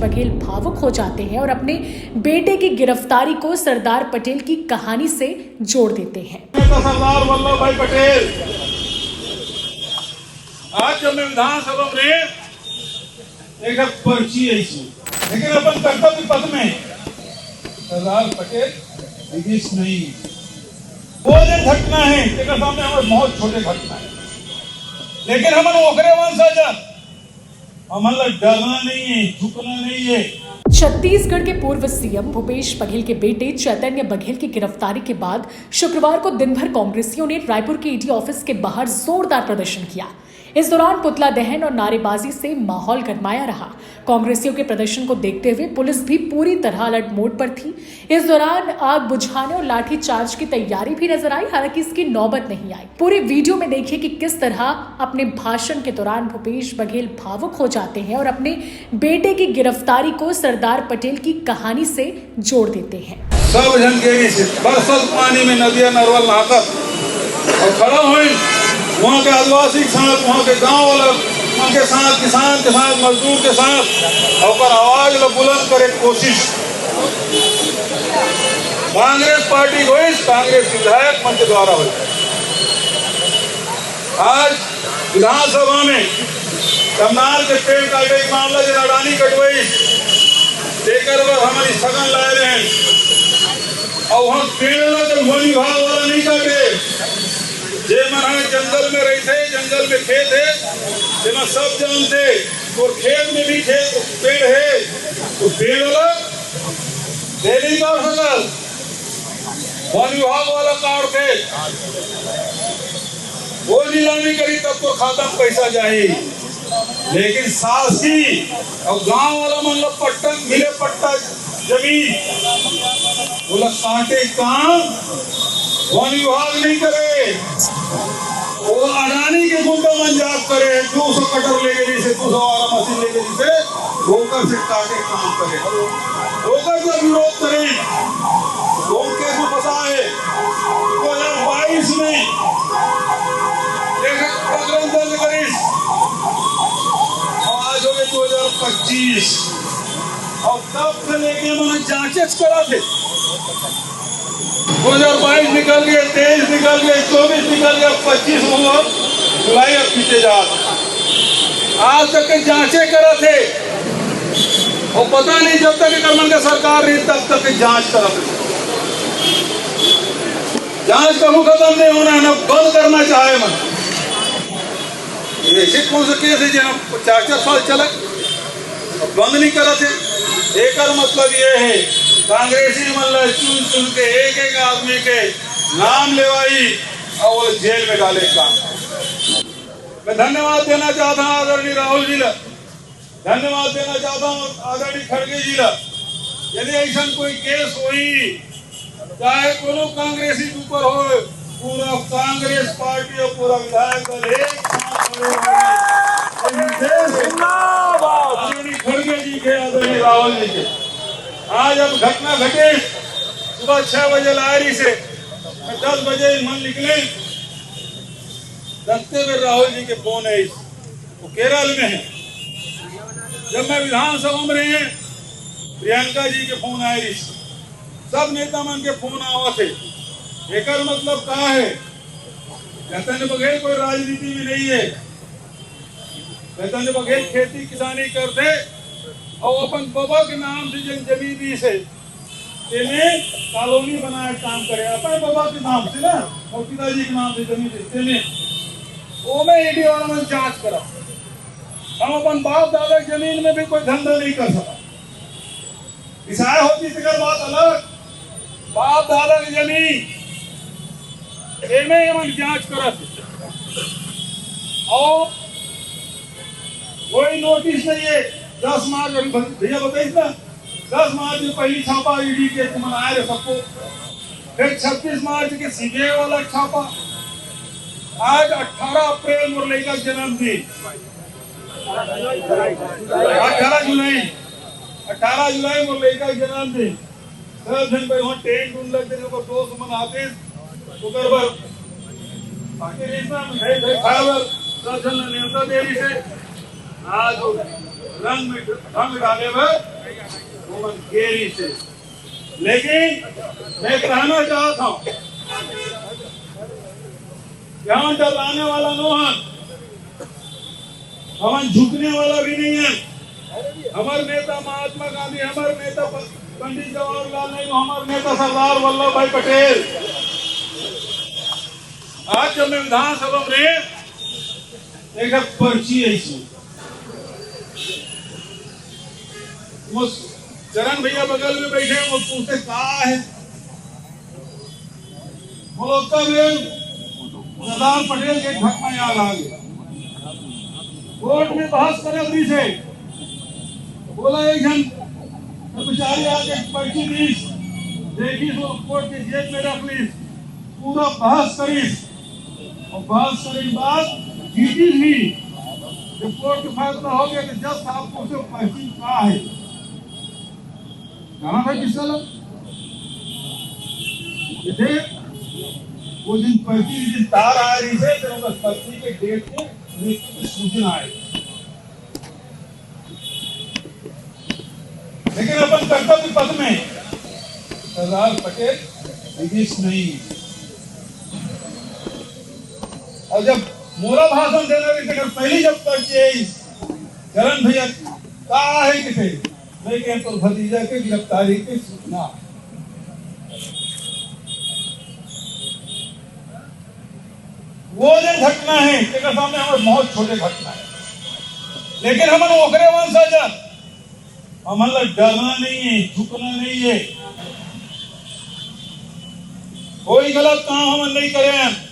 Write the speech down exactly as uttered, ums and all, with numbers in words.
बघेल भावुक हो जाते हैं और अपने बेटे की गिरफ्तारी को सरदार पटेल की कहानी से जोड़ देते हैं। नेता सरदार वल्लभ भाई पटेल, आज जब मैं विधानसभा में एक पर्ची है इसमें, लेकिन अपन कर्तव्य पथ में सरदार पटेल विदेश नहीं है। वो जो घटना है, तेकर सामने हमर बहुत छोटे घटना है, लेकिन हमन ओकरे वंशज हन। हमन ला डरना नहीं है, झुकना नहीं है। छत्तीसगढ़ के पूर्व सीएम भूपेश बघेल के बेटे चैतन्य बघेल की गिरफ्तारी के बाद शुक्रवार को दिन भर कांग्रेसियों ने रायपुर के ईडी ऑफिस के बाहर जोरदार प्रदर्शन किया। इस दौरान पुतला दहन और नारेबाजी से माहौल गरमाया रहा। कांग्रेसियों के प्रदर्शन को देखते हुए पुलिस भी पूरी तरह अलर्ट मोड पर थी। इस दौरान आग बुझाने और लाठीचार्ज की तैयारी भी नजर आई, हालांकि इसकी नौबत नहीं आई। पूरे वीडियो में देखिए कि किस तरह अपने भाषण के दौरान भूपेश बघेल भावुक हो जाते हैं और अपने बेटे की गिरफ्तारी को सरदार पटेल की कहानी से जोड़ देते हैं। सब झन के से बरसत पानी में नदिया नरवा नहात अउ खड़ा होइन। वहाँ के आदिवासी के साथ, वहाँ के गांव वाला, वहाँ के साथ, किसान के साथ, मजदूर के साथ, अउ ओकर आवाज ला बुलंद करे के कोशिश। कांग्रेस पार्टी के होइस, कांग्रेस विधायक मन के द्वारा होइस। आज विधानसभा में कमनार के पेड़ काटे के मामला, जेन अडानी कटवाइस, तेकर बर हमन स्थगन लाए रहेन। अउ हम पेड़ ला तो वन विभाग वाला नहीं काटे, जे मन ह जंगल में रहिथे, जंगल में खेत हे, तेमा सब जानथे। तोर खेत में भी खेत पेड़ हे, तो पेड़ ला दे नहीं काट सकत, वन विभाग वाला काटथे। वो नीलामी करी तब तो खाता में पैसा जाही, लेकिन शासकीय अउ गांव वाला मन ला पट्टा मिले, पट्टा जमीन, ओला काटे काम वन विभाग नहीं करे। वो अडानी के गुंडा मन जात करे, दो सौ कटर लेके जैसे, दो सौ वाला मशीन लेके जैसे, ओकर से काटे काम करे, ओकर से विरोध करे। तो कैसे पता है, दो हजार बाईस में एक प्रकरण दर्ज करिस, और आज हो गए दो हजार पच्चीस, और तब से लेके मैंने जांचेच करा थे। दो हजार बाईस निकल गए, तेईस निकल गए, चौबीस निकल गए, पच्चीस हो, अब जुलाई अब बीते जात, आज तक के जांचे करा थे। और पता नहीं, जब तक एकर मन के सरकार रही, तब तक के जांच करत रही। जांच कभू खत्म नहीं होना है, ना बंद करना चाहे मन। ऐसे कौन सा केस है, जेन चार चार साल चला, बंद नहीं करत है? एकर मतलब ये है, कांग्रेसी मन ला चुन चुन के एक एक आदमी के नाम लेवाई और वो जेल में डाले काम। मैं धन्यवाद देना चाहता हूँ आदरणीय राहुल जी ला, धन्यवाद देना चाहता हूँ आदरणीय खड़गे जी ला। यदि ऐसा कोई केस होई, चाहे कोनो कांग्रेसी के ऊपर हो, पूरा कांग्रेस पार्टी और पूरा विधायक दल एक साथ खड़े होंगे। ये विशेष जिंदाबाद। आदरणीय खड़गे जी के, आदरणीय राहुल जी के। आज अब घटना घटे, सुबह छह बजे लाए रही से, दस बजे मन निकले, दसते में राहुल जी के फोन है, वो केरल में है। जब मैं विधानसभा में रहे, प्रियंका जी के फोन आए रही, सब नेता मन के फोन आवत है। एकर मतलब का है? चैतन्य बघेल कोई राजनीति में नहीं है। चैतन्य बघेल खेती किसानी करते और अपन बबा के नाम से जेन जमीन रहिस हे, तेमे कॉलोनी बनाए के काम करे, अपन बबा के नाम से ना, और पिताजी के नाम से जमीन रहिस हे, तेमे ओमे ईडी वाला मन जांच करा। हम अपन बाप दादा के जमीन में भी कोई धंधा नहीं कर सका। बिसाए होती तेकर बात अलग, बाप दादा के जमीन, एमे एमन जांच करत हे। और कोई नोटिस नहीं है। दस मार्च, अभी भैया बताइस ना, दस मार्च में पहली छापा ईडी के तुमन आए रहे सबको, फिर छब्बीस मार्च के सीबीआई वाला छापा, आज अठारह अप्रैल मोर लइका के जन्मदिन, अठारह जुलाई, अठारह जुलाई मोर लइका के जन्मदिन। सब झन भाई वहाँ टेंट उंट लग गए, ओकर दोस्त मन आते, ओकर बर पार्टी रहिस ना, मिठाई उठाई खाए बर सब झन ला नेवता दे रहिस हे। आज रंग में रंग डाले बर ओमन गे रिहिसे। लेकिन मैं कहना चाहत हंव कि हमन डर्राने वाला नो हन, हमन झुकने वाला भी नहीं है। हमर नेता महात्मा गांधी, हमर नेता प-, पंडित जवाहरलाल नेहरू, हमर नेता सरदार वल्लभ भाई पटेल। आज जब मैं विधानसभा में रहे, एक ठन पर्ची आइस, वो चरण भैया बगल में बैठे हैं, वो पूछते, "का है?" बोलो, "तब ये सरदार पटेल के घटना याद आ गया।" कोर्ट में बहस करत रहिसे, बोला, एक झन कर्मचारी आके पर्ची दीस, देखिस, वो कोर्ट के जेब में रख लीस, पूरा बहस करिस, और बहस करे के बाद जीतिस भी। जब कोर्ट के फैसला हो गया, तो जज साहब पूछे, "पर्ची का है?" जाना था किसका ला? ये थे, वो दिन पर्ची, जिस दिन तार आ रहिसे, तो उनका पर्ची के डेट के, डेट की सूचना आई। लेकिन अपन कर्तव्य पथ में सरदार पटेल विदेश नहीं। और जब मोला भाषण देना रहिसे, अगर पहली जब पर्ची आई, "चरण भैया, का है?" किथे, मैं कहे, "तो भतीजा के गिरफ्तारी की सूचना।" वो जो घटना है, तेकर सामने हमर बहुत छोटे घटना है, लेकिन हमन ओकरे वंशज हन। हमन ला डरना नहीं है, झुकना नहीं है। कोई गलत काम हमन नहीं करे हन।